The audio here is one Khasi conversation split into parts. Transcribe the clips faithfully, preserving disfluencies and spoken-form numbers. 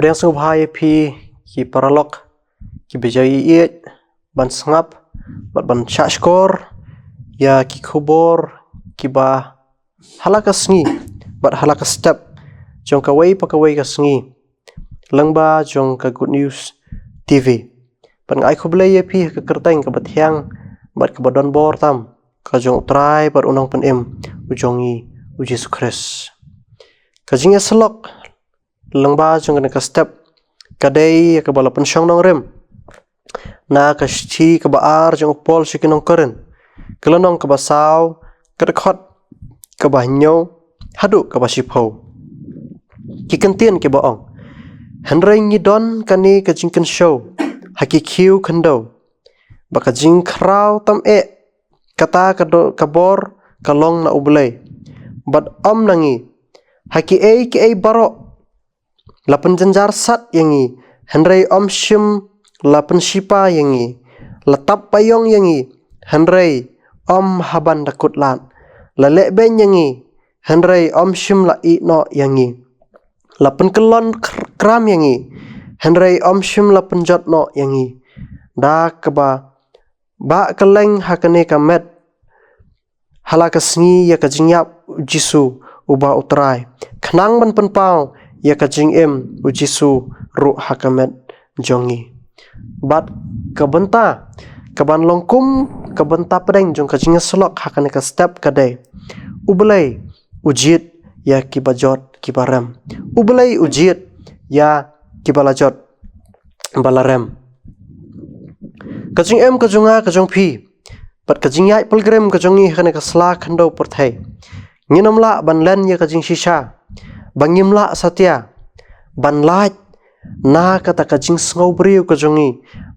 Ïa sngewbha ïa phi ki paralok kiba ju ïeit ban sngap bad ban shahshkor ïa ki khubor kiba ha la ka sngi bad ha la ka step jong kawei pa kawei ka sngi lyngba jong ka Good News T V. Bad nga ai khublei ïa phi ha ka kyrteng kaba thiang bad kaba don bor tam ka jong U Trai bad U Nongpynim u jong ngi, U Jisu Khrist. Ka jingïasyllok lyngba jong kane ka step ka dei ïa kaba la pynshong nongrim na ka shithi kaba ar jong u Paul sha ki nong Korinth, ka lynnong kaba saw, ka dkhot kaba hynñiew haduh kaba shiphew. Ki kyntien kiba ong: Hynrei ngi don kane ka jingkynshew ha ki khiew khyndew, ba ka jingkhraw tam eh kata ka, do, ka bor ka long na U Blei, bad ym na ngi. Ha kiei kiei baroh la pynjynjar sat ïa ngi, hynrei ym shym la pynshipa ïa ngi; la tap baïong ïa ngi, hynrei ym ha ban da kut lad; la lehbeiñ ïa ngi, hynrei ym shym la ïeh noh ïa ngi; la pynkyllon kr- kram ïa ngi, hynrei ym shym la pynjot noh ïa ngi. Da kaba bah kylleng ha kane ka met ha la ka sngi ïa ka jingïap U Jisu uba U Trai, khnang ban pynpaw ïa ka jingim U Jisu ruh ha ka met jong ngi. Bad ka bynta kaban long kum ka bynta pdeng jong ka jingïasyllok ha kane ka step ka dei: U Blei u jied ïa kiba jot kiba rem. U Blei u jied ïa kiba la jot ba la rem. Ka jingim ka jong nga ka jong phi bad ka jingïaid pilgrim ka jong ngi ha kane ka sla khyndew pyrthei, ngin ym lah ban len ïa ka jingshisha ba ngim lah satia ban lait na kata ka jingsngew briew ka jong ngi,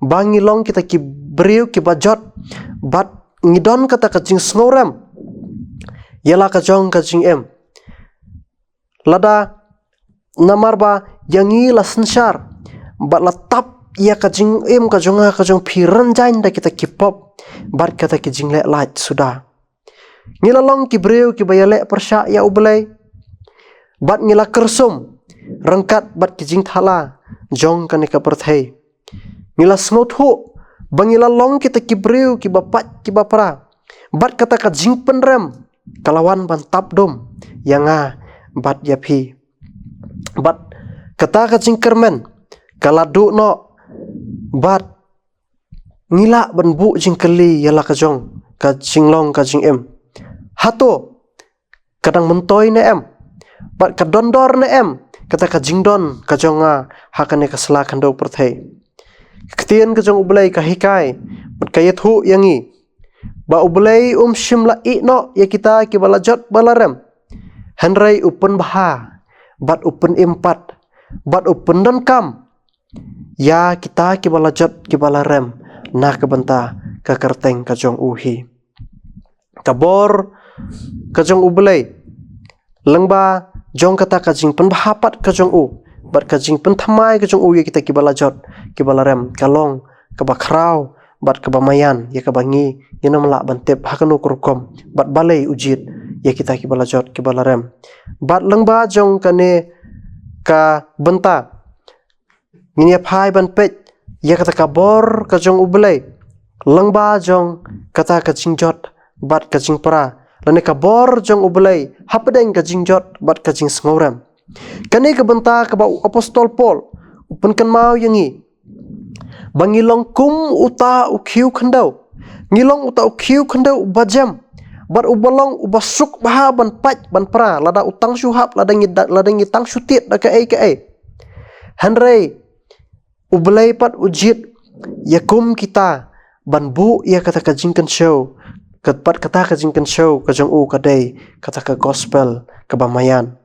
ba ngi long kita ki briew kiba jot bad ngi don kata ka jingsngew rem ïa la ka jong ka jingim. Lada namar ba ïa ngi la synshar bad la tap ïa ka jingim ka jong nga ka jong phi rynjaiñ da kita ki pop bad kata ki jingleh lait suda, ngi la long ki briew kiba ïaleh pyrshah ïa U Blei bad ngi la kyrsum ryngkat bad ki jingthala jong kane ka pyrthei. Ngi la sngewthuh ba ngi la long kita ki briew kiba pait kiba pra bad kata ka jingpynrem ka la wan ban tap dum ïa nga bad ïa phi. Bad kata ka jingkyrmen ka la duh noh bad ngi lah ban buh jingkylli ïa la ka jong ka jinglong ka jingim. Hato ka dang myntoi ne em? Bad ka don dor ne em kata ka jingdon ka jong nga ha kane ka sla khyndew pyrthei? Ka ktien ka jong U Blei ka hikai bad ka ïathuh ïa ngi ba U Blei um shym la ïeh noh ïa kita kiba la jot ba la rem, hynrei u pynbha bad u pynim pat bad u pyndonkam ïa kita kiba la jot kiba la rem na ka bynta ka kyrteng ka jong u hi. Ka bor ka jong U Blei lyngba jong kata ka jingpynbha pat ka jong u bad ka jingpynthymmai ka jong u ïa kita kiba la jot kiba la rem ka long kaba khraw bad kaba maïan ïa kaba ngi ngin ym lah ban tip ha kano ka rukom bad balei u jied ïa kita kiba la jot kiba la rem. Bad lyngba jong kane ka bynta ngin ïa phai ban peit ïa kata ka bor ka jong U Blei lyngba jong kata ka jingjot bad ka jingpra, lane ka bor jong U Blei hapdeng ka jingjot bad ka jingsngewrem. Kane ka bynta kaba u apostol Paul u pynkynmaw ïa ngi ba ngi long kum uta u khiew khyndew. Ngi long uta u khiew khyndew uba jem bad uba long uba suk bha ban pait ban pra, lada u tang shu hap, lada ngi da- lada ngi tang shu tied da kaei kaei. Hynrei U Blei pat u jied ïa kum kita ban buh ïa kata ka jingkynshew. Kat- bad kata ka jingkynshew ka jong u ka dei kata ka gospel kaba maïan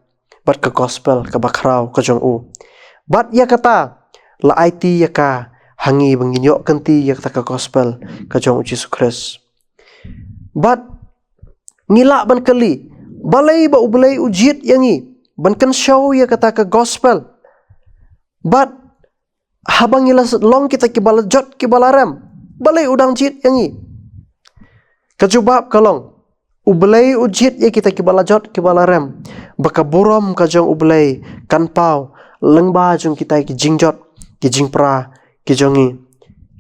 bad ka gospel kaba khraw ka jong u. Bad ïa kata la aiti ïa ka ha ngi ba ngin ïoh kynti ïa kata ka gospel ka jong U Jisu Khrist. Bad ngi lah ban kylli, balei ba U Blei u jied ïa ngi ban kynshew ïa kata ka gospel? Bad haba ngi la long kita kiba la jot kiba la rem, balei u dang jied ïa ngi? Ka jubab ka long, U Blei u jied ïa kita kiba la jot kiba la rem ba ka burom ka jong U Blei kan paw lyngba jong kita ki jingjot, ki jingpra ki jong ngi.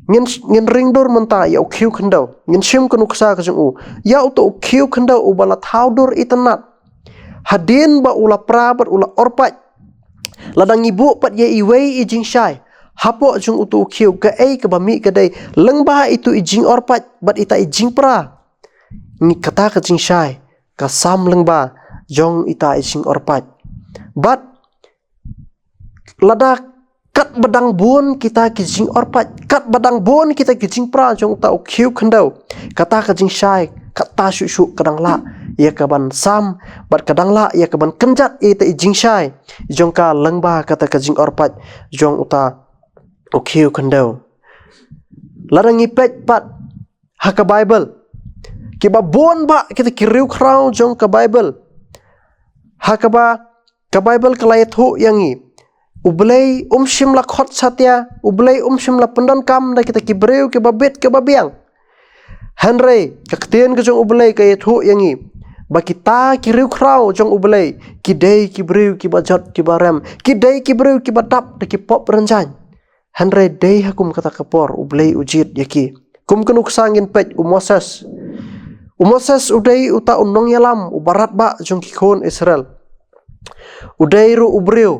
Ngin, ngin ring dur mynta ïa u khiew khyndew. Ngin shim ka nuksa ka jong u. Ïa uta u khiew khyndew uba la thaw dur itynnad. Hadien ba u la pra bad u la orpach, lada ngi buh pat ïa iwei i jingshai hapoh jong uta u khiew, kaei kaba mih ka dei lyngba itu i jingorpach bad ita i jingpra. Ngi, kata ka jingshai ka sam lyngba jong ita i jingorpach. Bad lada katba dang bun kita ki jingorpach, katba dang bun kita ki jingpra jong uta u khiew khyndew, kata ka jingshai kata shuh shuh ka dang lah ïa kaban sam, bad ka dang lah ïa kaban kynjat ïa ita i jingshai jong ka lyngba kata ka jingorpach jong uta u khiew khyndew. Lada ngi peit pat ha ka Baibl, kiba bun bah kita ki riewkhraw jong ka Baibl, ha kaba ka Baibl ka la ïathuh ïa ngi, U Blei um shym la khot satia, U Blei um shym la pyndonkam da kita ki briew kiba bit kiba biang. Hynrei ka ktien ka jong U Blei ka ïathuh ïa ngi ba kita ki riewkhraw jong U Blei ki dei ki briew kiba jot kiba rem, ki dei ki briew kiba dap da ki pop rynjaiñ. Hynrei dei ha kum kata ka por U Blei u jied ïa ki. Kum ka nuksa ngin peit u Moses. U Moses u dei uta u nongïalam uba radbah jong ki khun Israel. U dei ruh u briew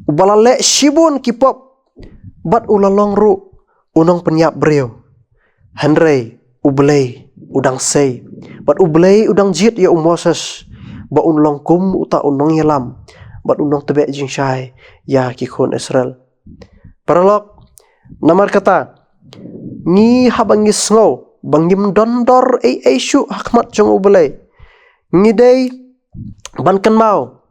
uba la leh shibun ki pop bad u la long ruh u nongpynïap briew. Hynrei U Blei u dang sei, bad U Blei u dang jied ïa u Moses ba un long kum uta u nongïalam bad u nongtbeh jingshai ïa ki khun Israel. Paralok, namar kata, ngi haba ngi sngew ba ngim don dor ei ei shuh ha khmat jong U Blei, ngi dei ban kynmaw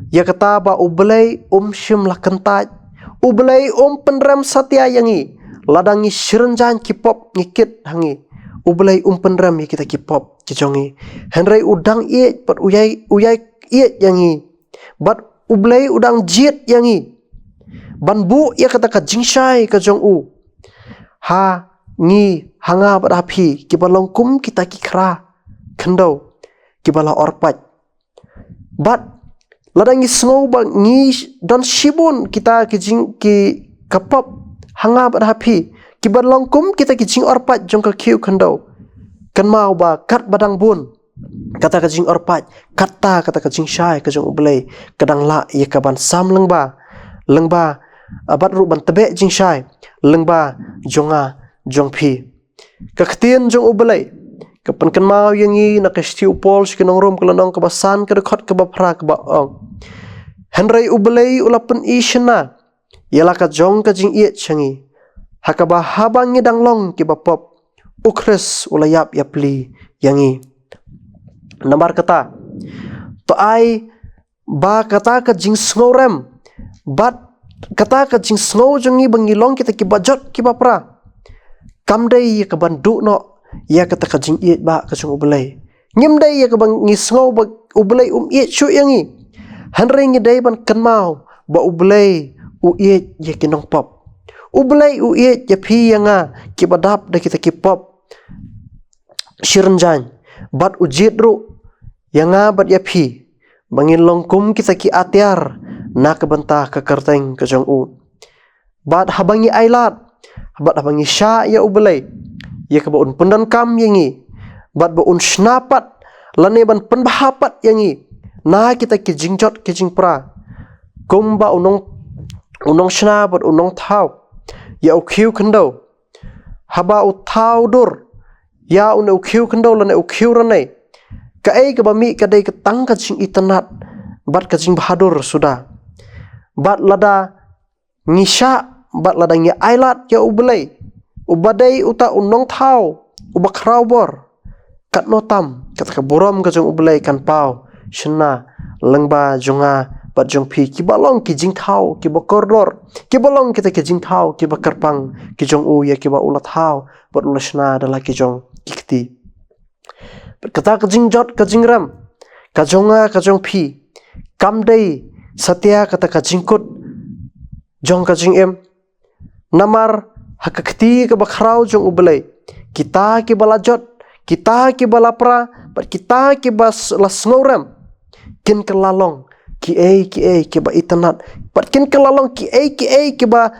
ïa kata ba U Blei um shym la kyntait. U Blei um pynrem satia ïa ngi. Lada ngi shirynjaiñ ki pop ngi kit ha ngi, U Blei um pynrem ïa kita ki pop ki jong ngi. Hynrei u dang ïeit bad u ïai, u ïai ïeit ïa ngi. Bad U Blei u dang jied ïa ngi ban buh ïa kata ka jingshai ka jong u ha ngi, ha nga bad ha phi, kiba long kum kita ki khra khyndew kiba la orpach. Bad lada ngi sngew ba ngi don shibun kita ki jing, ki ka pop ha nga bad ha phi, kiba long kum kita ki jingorpach jong ka khiew khyndew, kynmaw ba katba dang bun kata ka jingorpach, kata, kata ka jingshai ka jong U Blei ka dang lah ïa kaban sam lyngba, lyngba, ah, bad ruh ban tbeh jingshai lyngba jong nga jong phi. Ka ktien jong U Blei ka pynkynmaw ïa ngi na ka shithi u Paul sha ki nong Rom, ka lynnong kaba san, ka dkhot kaba phra, kaba ong: Hynrei U Blei u la pyni shynna ïa la ka jong ka jingïeit sha ngi, ha kaba haba ngi dang long kiba pop, U Khrist u la ïap ïapli ïa ngi. Namar kata, to ai ba kata ka jingsngewrem bad kata ka jingsngew jong ngi ba ngi long kita kiba jot kiba pra, kam dei ïa kaban duh noh ïa kata ka jingïeit ba ka jong U Blei. Ngim dei ïa kaba ngi sngew ba U Blei um ïeit shuh ïa ngi. Hynrei ngi dei ban kynmaw ba U Blei u ïeit ïa ki nongpop. U Blei u ïeit ïa phi ïa nga kiba dap da kita ki pop shirynjaiñ, bad u jied ruh ïa nga bad ïa phi ba ngin long kum kita ki atiar na ka bynta ka kyrteng ka jong u. Bad haba ngi ailad, bad haba ngi shah ïa U Blei ïa kaba un pyndonkam ïa ngi, bad ba un shna pat lane ban pynbha pat ïa ngi na kita ki jingjot ki jingpra, kumba u nong, u nongshna bad u nongthaw ïa u khiew khyndew, haba u thaw dur ïa une u khiew khyndew lane u khiew ranei, kaei kaba mih ka dei ka tang ka jingitynnad bad ka jingbhadur suda. Bad lada ngi shah bad lada ngi ailad ïa U Blei, uba dei uta u nongthaw uba khraw bor, katno tam kata ka burom ka jong U Blei kan paw shynna lyngba jong nga bad jong phi, kiba long ki jingthaw kiba kordor, kiba long kita ki jingthaw kiba kyrpang ki jong u, ïa kiba u la thaw bad u la shna da la ki jong ki kti. Bad kata ka jingjot ka jingrem ka jong nga ka jong phi, kam dei satia kata ka jingkut jong ka jingim. Namar ha ka kti kaba khraw jong U Blei, kita kiba la jot, kita kiba la pra, bad kita kiba s-, la sngewrem, kin kylla long kiei kiei kiba itynnad, bad kin kylla long kiei kiei kiba,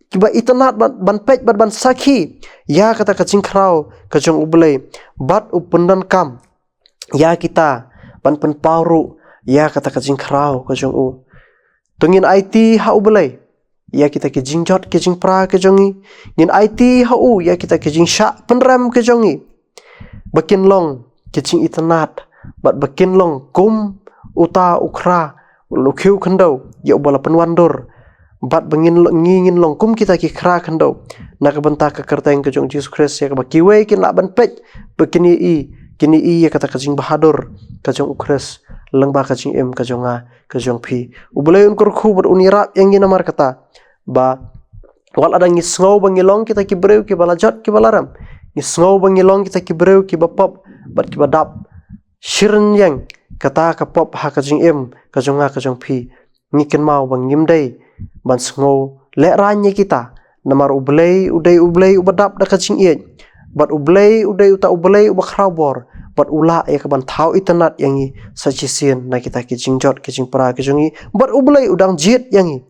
kiba itynnad ban, ban peit bad ban sakhi ïa kata ka jingkhraw ka jong U Blei, bad u pyndonkam ïa kita ban pynpaw ruh ïa kata ka jingkhraw ka jong u. To ngin aiti ha U Blei ïa kita ki jingjot ki jingpra ki jong ngi. Ngin aiti ha u ïa kita ki jingshah pynrem ki jong ngi, ba kin long ki jingitynnad, bad ba kin long kum uta u khra, u khiew khyndew ïa uba la pynwandur, bad ba ngin lo-, ngi ngin long kum kita ki khra khyndew na ka bynta ka kyrteng ka jong Jisu Khrist, ïa kaba kiwei kin lah ban peit, ba kin ïohi, kin ïohi ïa kata ka jingbahadur ka jong U Khrist lyngba ka jingim ka jong nga, ka jong phi. U Blei un kyrkhu bad un ïarap ïa ngi namar kata, ba wat lada ngi sngew ba ngi long kita ki briew kiba la jot kiba la rem, ngi sngew ba ngi long kita ki briew kiba pop bad kiba dap, shirynïeng kata ka pop ha ka jingim ka jong nga ka jong phi, ngi kynmaw ba ngim dei ban sngew lehraiñ ïa kita, namar U Blei u dei U Blei uba dap da ka jingïeit, bad U Blei u dei uta U Blei uba khraw bor, bad u lah ïa ka ban thaw itynnad ïa ngi sa shisien na kita ki jingjot ki jingpra ki jong ngi, bad U Blei u dang jied ïa ngi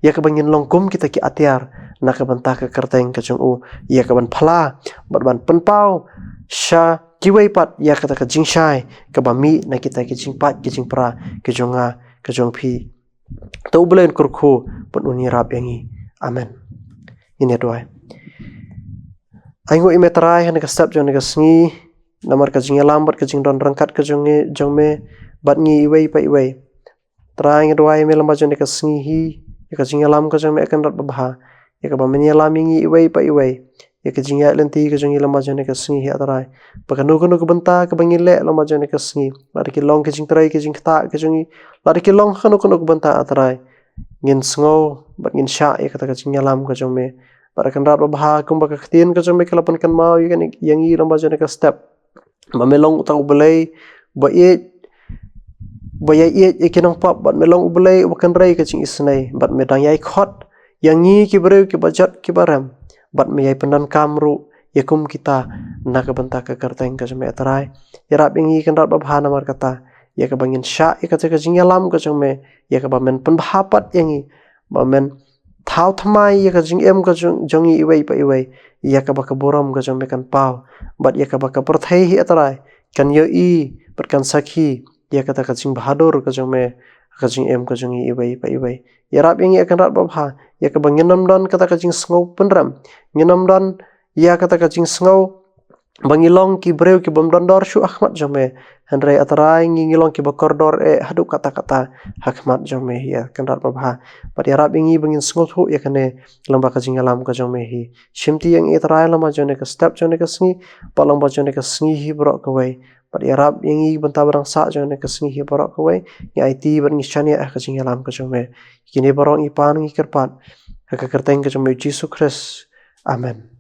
ïa kaba ngin long kum kita ki atiar na ka bynta ka kyrteng ka jong u, ïa ka ban phla bad ban pynpaw sha kiwei pat ïa kata ka jingshai kaba mih na kita ki jingpait ki jingpra ki jong nga ka jong phi. To U Blei un kyrkhu bad un ïarap ïa ngi. Amen. Ngin ïa duwai. Ai nguh ïa me Trai ha kane ka step jong kane ka sngi, namar ka jingïalam bad ka jingdon ryngkat ka jong ngi, jong me bad ngi iwei pa iwei. Trai, ngi duwai ïa me lyngba jong kane ka sngi hi, ïa ka jingïalam ka jong me, A Kynrad babha, ïa kaba men ïalam ïa ngi iwei pa iwei, ïa ka jingïaid lynti ka jong ngi lyngba jong kane ka sngi hi, A Trai. Ba kano kano ka bynta kaba ngi leh lyngba jong kane ka sngi, lada ki long ki jingtrei ki jingktah ka jong ngi, lada ki long kano kano ka bynta, A Trai, ngin sngew bad ngin shah ïa kata ka jingïalam ka jong me. Bad A Kynrad babha, kumba ka ktien ka jong me ka la pynkynmaw ïa kane, ïa ngi lyngba jong kane ka step, ba me long uta U Blei ba ïeit, ba ïai ïeit ïa ki nongpop, bad me long U Blei uba kynrei ka jingisynei, bad me dang ïai khot ïa ngi ki briew kiba jot kiba rem, bad me ïai pyndonkam ruh ïa kum kita na ka bynta ka kyrteng ka jong me, A Trai. Ïarap ïa ngi, Kynrad babha, namar kata, ïa kaba ngin shah ïa kata ka jingïalam ka jong me, ïa kaba men pynbha pat ïa ngi, ba men thaw thymmai ïa ka jingim ka jong, jong ngi iwei pa iwei, ïa kaba ka burom ka jong me kan paw, bad ïa kaba ka pyrthei hi, A Trai, kan ïohi bad kan sakhi ïa kata ka jingbahadur ka jong me ha ka jingim ka jong ngi iwei pa iwei. Ïarap ïa ngi, A Kynrad babha, ïa kaba ngin ym don kata ka jingsngew pynrem, ngin ym don ïa kata ka jingsngew ba ngi long ki briew ki bym don dor shuh ha khmat jong me. Hynrei, A Trai, ngi, ngi long kiba kordor eh haduh katta katta ha khmat jong me hi, A Kynrad babha. Bad ïarap ïa ngi ba ngin sngewthuh ïa kane lyngba ka jingïalam ka jong me hi. Shimti ïa ngi, A Trai, lyngba jong kane ka step jong kane ka sngi, bad lyngba jong kane ka sngi hi baroh kawei. Bad ïarap ïa ngi bynta ba dang sah jong kane ka sngi hi baroh kawei. Ngi aiti bad ngi shaniah ha ka jingïalam ka jong me. Kine baroh ngi pan ngi kyrpad ha ka kyrteng ka jong me Jisu Khrist. Amen.